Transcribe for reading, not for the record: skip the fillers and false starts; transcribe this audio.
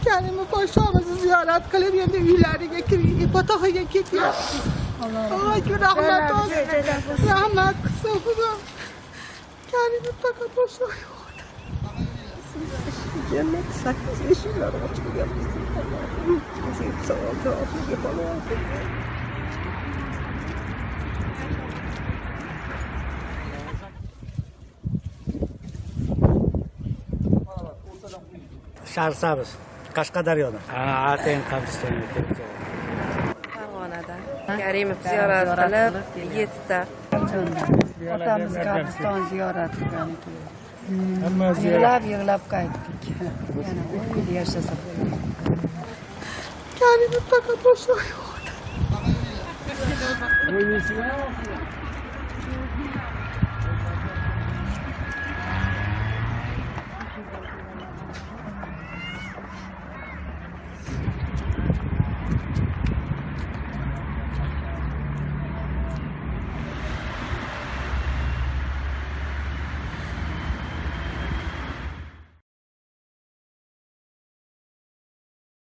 Karimov podshomizni ziyorat qilib, endi uylariga fotihaga ketyapmiz. Alloh rahmat olsin. Rahmat qilsin Xudo. Karimov faqat podsho yo'q. Jannat sakkiz eshiklari ochilgan bizning Allohim. Savol javobga qolib. Shahrisabz, Qashqadaryodan. Atayin qabristonga kelib. Farg'onada Karimov ziyorat qilib 7ta. Otamiz qabriston ziyorat qilgani keldik. Hamma ziyorat. Yig'lab yig'lab qaytdik. Yana 10 yil yashasa bo'ladi. Karimov faqat podsho yo'q. O'ynaysizmi?